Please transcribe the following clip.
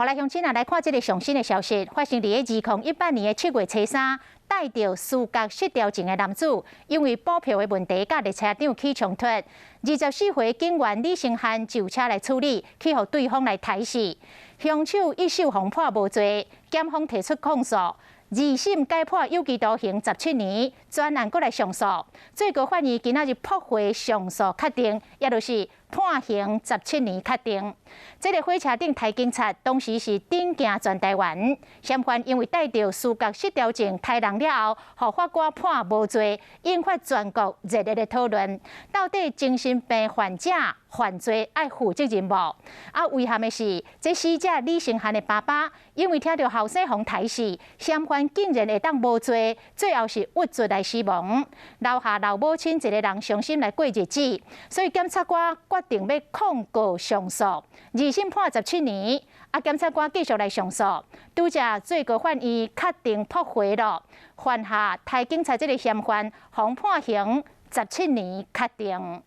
好來，鄉親啊，來看這个上新的消息，發生佇咧2018年的7月初三，帶著思覺失調症的男子，因為補票的問題，佮列車長起衝突。24歲警員李成漢就車來處理，去予對方來刣死。兇手一手予判無罪，檢方提出控訴。二審改判有期徒刑十七年，全案閣來上訴。最高法院今仔日駁回上訴確定，也就是判刑十七年確定。這个火車頂刣警察，當時是震驚全台灣。嫌犯因為帶著思覺失調症刣人了後，予法官判無罪，引發全國熱烈的討論。到底精神病患者犯罪愛負責任無？啊，遺憾的是，這死者李成漢的爸爸，因為聽著後生予刣死，嫌犯竟然會當無罪，最後是鬱卒來死亡，留下老母親一个人傷心來過日子。所以檢察官決定欲控告上訴，二審判十七年，啊，檢察官繼續來上訴，拄才最高法院確定駁回了，犯下刣警察這个嫌犯，予判刑十七年確定。